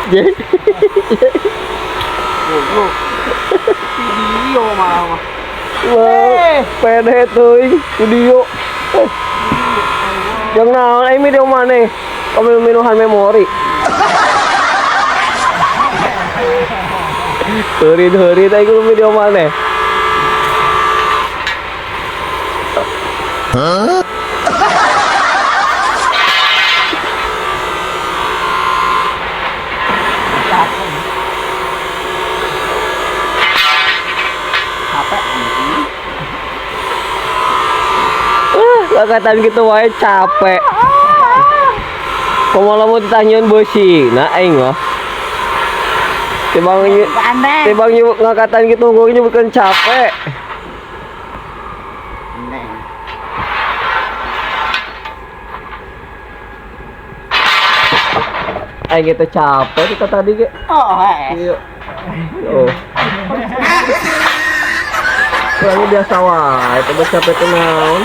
Je. Goblok. Video malah mah. Wah, pede teuing video. Eh. Yang naon aing video maneh? Kamu minuhan memori. Heurin-heurin aing kudu video maneh. Capek anjing. Kakatan gitu wae capek. Kumaha lamun ditanyeun beusi, nah aing mah. Tibang Pandai. tibang ngangkatan gitu gue nyebutkan capek. Pandai. Aing gitu capek kita tadi ge. Oh, eh. Iya. Oh. Kurangnya biasa wae, coba capek tuh naon.